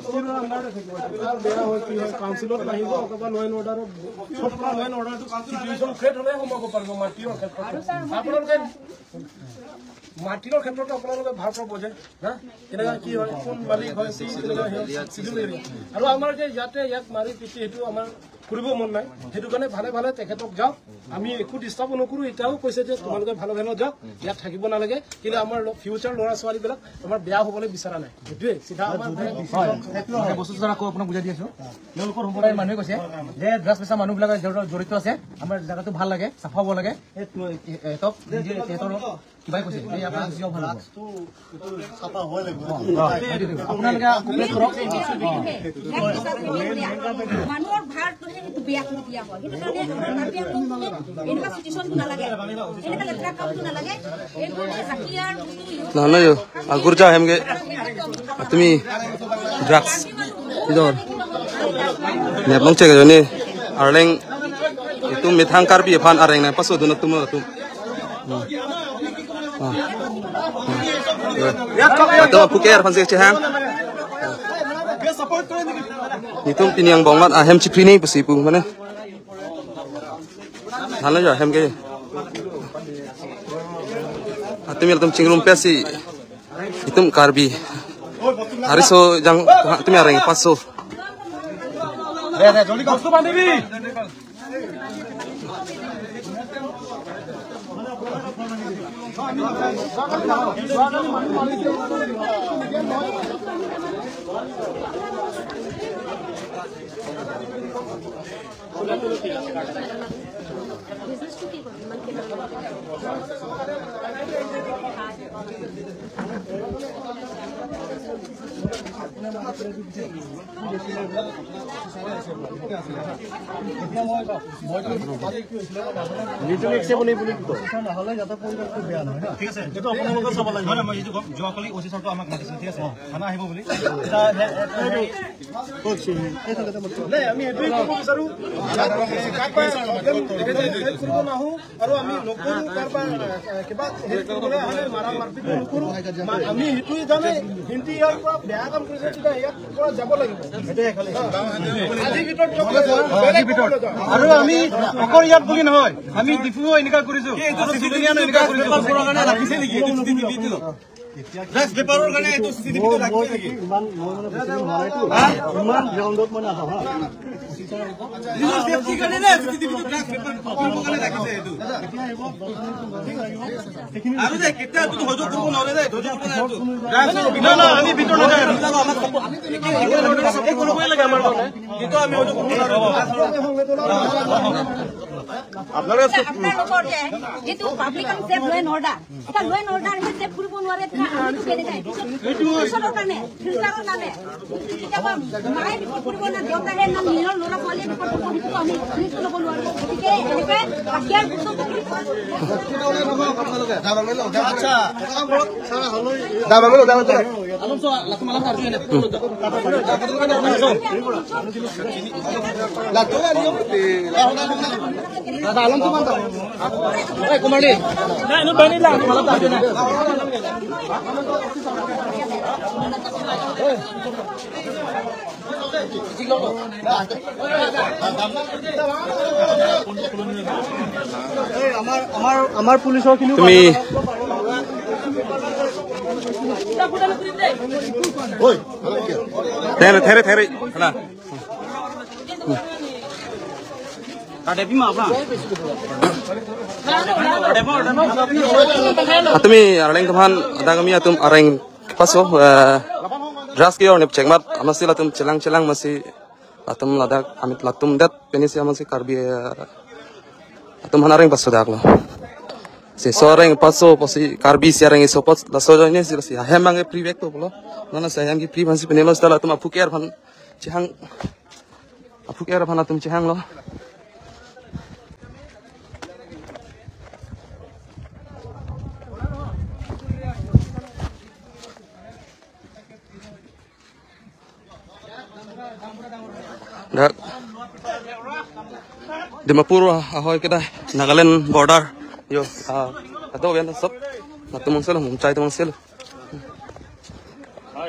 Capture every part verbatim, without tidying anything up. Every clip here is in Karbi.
আৰু বেয়া হয় কি হয়, কাউন্সিলত আহিব, অথবা ল এণ্ড অৰ্ডাৰৰ, চব পৰা ল এণ্ড অৰ্ডাৰটো চিটুৱেশ্যন ক্ৰিয়েট হ'লে সোমাব পাৰিব মাটিৰ ক্ষেত্ৰত। আপোনালোকে মাটিৰ ক্ষেত্ৰত আপোনালোকে ভাল পাব যে, হা, কেনেকুৱা কি হয়, কোন মালিক হয়, কি কেনেকুৱা হয়, চিডিউল এৰিয়া। আৰু আমাৰ যে ইয়াতে ইয়াত মাৰি পিটি সেইটো আমাৰ কৰিব মন নাই। সেইটো কাৰণে ভালে ভালে তেখেতক যাওক, আমি একো ডিষ্টাৰ্ব নকৰোঁ। এতিয়াও কৈছে যে তোমালোকে ভালে ভালে যাওক, ইয়াত থাকিব নালাগে, কিন্তু আমাৰ ফিউচাৰ ল'ৰা ছোৱালীবিলাক আমাৰ বেয়া হ'বলৈ বিচৰা নাই। সেইটোৱে চিধা আমাৰ হয়। মানে বস্তু এটা আকৌ আপোনাক বুজাই দি আছো। তেওঁলোকৰ সম্প্ৰদায়ৰ মানুহে কৈছে যে ড্ৰাগছ বেচা মানুহবিলাক জড়িত, জড়িত আছে, আমাৰ জেগাটো ভাল লাগে, চাফা হ'ব লাগে। এই তো-, এই, এই, তেওঁক নিজে তেখেতৰ কিবাই কৈছে, এই আপোনাৰ গুচি যাব ভাল হ'ব। অ, অ, সেইটোৱে। আপোনালোকে কমপ্লেইন কৰক। অ। মানুহৰ ভাৰটো সেইটো বেয়া কৰি দিয়া হয়। সেইটো কাৰণে আমাৰ কাৰ্বি আংলঙত এনেকুৱা চিটুৱেশ্যনটো নালাগে, এনেকুৱা লেতেৰা কামটো নালাগে। এইটো মানে হাতিয়াৰ বস্তু ইউজ নহয়, নহয়, আগুৰ যা হেমগে। তুমি ড্ৰাগছ কি দৰ? নেপ long check jone. Arleng itum methang Karbi aphan areng nangpasodun atum atum. Hmm. Ah. Hmm. Atum aphu ke-er aphan si chehang. Itum pini angbong amat ahem chipri ne pusi pu mane. Thanlo jo ahem ke. Atum ilitum chingrum pesi. Itum Karbi. Ari so jang itum areng paso. যোৱাকালি অ চি ছাৰটো আমাক মাতিছিল, ঠিক আছে? থানা আহিব বুলি। এতিয়া, নাই, আমি সেইটোৱে ক'ব বিচাৰো। কাৰোবাৰ হেল্প কৰিব নাহো আৰু আমি নকৰো, কাৰোবাৰ, এ, কিবা হেৰি কৰিবলৈ আহলে মাৰা মাৰপিট নকৰো। মা-, আমি সেইটোৱে জানে, হিন্দী ইয়াৰ পৰা বেয়া কাম কৰিছে, তেতিয়া ইয়াৰ পৰা যাব লাগিব। আজিৰ ভিতৰত যাব লাগিব। আজিৰ ভিতৰত। আৰু আমি অকল ইয়াত বুলি নহয়, আমি ডিফু এনেকুৱা কৰিছো, চিভিলিয়ান এনেকুৱা কৰিছো। ৰাখিছে নেকি? ড্ৰাগছ বেপাৰৰ কাৰণে এইটো চি চি টি ভি টো ৰাখিছে নেকি? ইমান, মই মানে বেছি দিন হোৱা নাইতো। হা? ইমান গ্ৰাউণ্ডত মই নাযাওঁ, হা। নিজৰ ছেফটিৰ কাৰণে নে চি চি টি ভি টো ড্ৰাগছ বেপাৰ কৰিবৰ কাৰণে ৰাখিছে এইটো? আৰু যে কেতিয়া তুমি ধৈৰ্য কৰিব নোৱাৰে দেই, ধৈৰ্য কৰিব নোৱাৰে এইটো। ড্ৰাগছ, না, না, আমি ভিতৰত নাযাওঁ। এইবিলাক আমাক চাপৰ্ট, এইটো কৰিবই লাগে আমাৰ কাৰণে। কিন্তু আমি হয়তো কৰিব নোৱাৰো। আপোনালোকে আপোনালোকৰ যে যিটো public unsafe law and order, এটা ল এণ্ড অৰ্ডাৰ হে ছেভ কৰিব নোৱাৰে, তেতিয়া আমিতো কেনেকে? পিছত পিছৰ কাৰণে, ফিউচাৰৰ কাৰণে। কেতিয়াবা মায়ে বিপদ পৰিব না, দেউতাহে না, নিজৰ ল'ৰা ছোৱালীয়ে বিপদ পৰিব, সেইটো আমি ৰিস্ক ল'ব নোৱাৰিব। গতিকে এনেকে বাহিৰৰ বস্তু আচ্ছা। আমাৰ, আমাৰ, আমাৰ পুলিচৰ খিনিও তুমি থেৰে, থেৰে, থেৰে। শুনা। Atumi arleng atum aphan adang ami atum areng paso, eh, dress ke-or nep chekmat amatsi latum chelang chelang amatsi latum ladak amit latum det pensi amatsi Karbi, eh, atum aphan areng paso dak lo. Si so areng paso pusi Karbi si areng iso pos laso ajoine si, si ahem abang ke free bag to pulo. Nana si ahem ke free aphansi penelo seta latum aphu ke-er aphan chehang. Aphu ke-er aphan latum chehang lo. Dak Dimapur ahoi kedai Nagaland border. Yo, ah, ato avian sob latum angselo, mumchai atum angselo.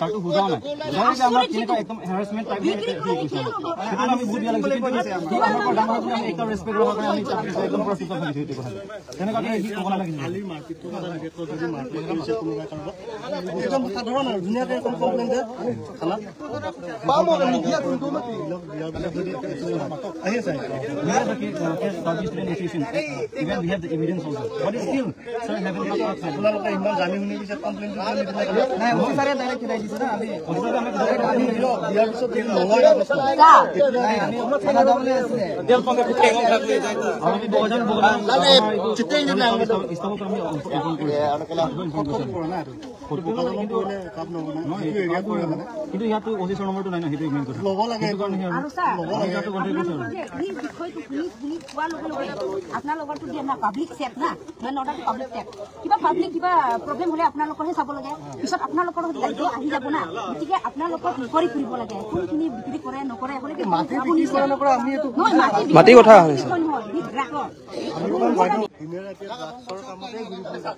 ছাৰটো সোধা নাই। ডাইৰেক্ট আমাক কেনেকুৱা একদম harassment type হে, সেইটো আমি বহুত বেয়া লাগিছে। কিন্তু কি আপোনালোকৰ ডাঙৰ আপুনি আমি একটা ৰেচপেক্ট ৰখাৰ কাৰণে আমি ছাৰটো একদম পুৰা চুপ থাকি থৈ দিব লাগে। তেনেকুৱাকে সি ক'ব নালাগিছিল। কালি মাৰপিটটো কথা লাগে, তো যদি মাৰপিট কৰিছে কোনোবাই কাৰোবাক, একদম সাধাৰণ আৰু ধুনীয়াকে এখন কমপ্লেইন দে থানাত। আহি আছে। We have the case, uh, case, South East Student Association. Even we have the evidence also. But still, sir, haven't come up, sir. আপোনালোকে ইমান জানি শুনি পিছে কমপ্লেইনটো কিয় নিদিলে? নাই, অফিচাৰে ডাইৰেক্ট খেদাই দিছে না, আমি। অফিচাৰে আমাক ডাইৰেক্ট আমি দিয়ক, দিয়াৰ পিছত যদি নলয়, নাই, আমি থানা যাবলৈ আছিলে। আৰু আমি বগাজান, বগাজান, আমাৰ এইটো ষ্টাফক আমি ইনফৰ্ম কৰিছোঁ। ইনফৰ্ম কৰিছোঁ। ফটো মানে কিন্তু, নহয়, এইটো এৰিয়া পৰে মানে। কিন্তু ইয়াতো অ চি ছেক্টৰ নম্বৰটো নাই ন, সেইটো মেইন কথা। ল'ব লাগে। সেইটো কাৰণে আৰু ছাৰ, ইয়াতো কণ্টেক্ট কৰিছোঁ আৰু। আপোনালোকৰ যে এই বিষয়টো শুনি, শুনি পোৱাৰ লগে লগে আপোনালোকৰতো দিয়া না পাব্লিক ছেফ না, মানে অৰ্ডাৰটো পাব্লিক ছেফ। কিবা পাব্লিক কিবা প্ৰব্লেম হ'লে আপোনালোকৰহে চাব লাগে। পিছত আপোনালোকৰ দায়িত্ব আহি যাব না। গতিকে আপোনালোকক ইনকুৱাৰী কৰিব লাগে। কোনখিনি বিক্ৰী কৰে নকৰে, হ'লে কি মাটি আপুনি বিক্ৰী কৰে নকৰে, আমি এইটো নহয়, মাটি মাটি কথা বিক্ৰী আহে, ছাৰ। নহয়, সি গ্ৰাহক। আমি ইমান বাইদেউ দিনে ৰাতিয়ে ড্ৰাগছৰ কামতে ঘূৰি ফুৰিছে।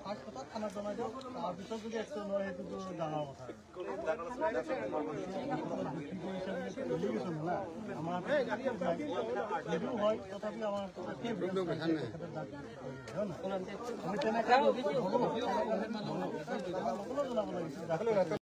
ফাৰ্ষ্ট কথাত থানাত জনাই দিয়ক, তাৰপিছত যদি একশ্যন হয়, সেইটোতো ডাঙৰ কথা। কি কৰিছে বুলি লিখিছে না? আমাৰ যদিও হয়, তথাপি আমাৰ তেনেকুৱা হ'ব। সকলো জনাব লাগিছিল।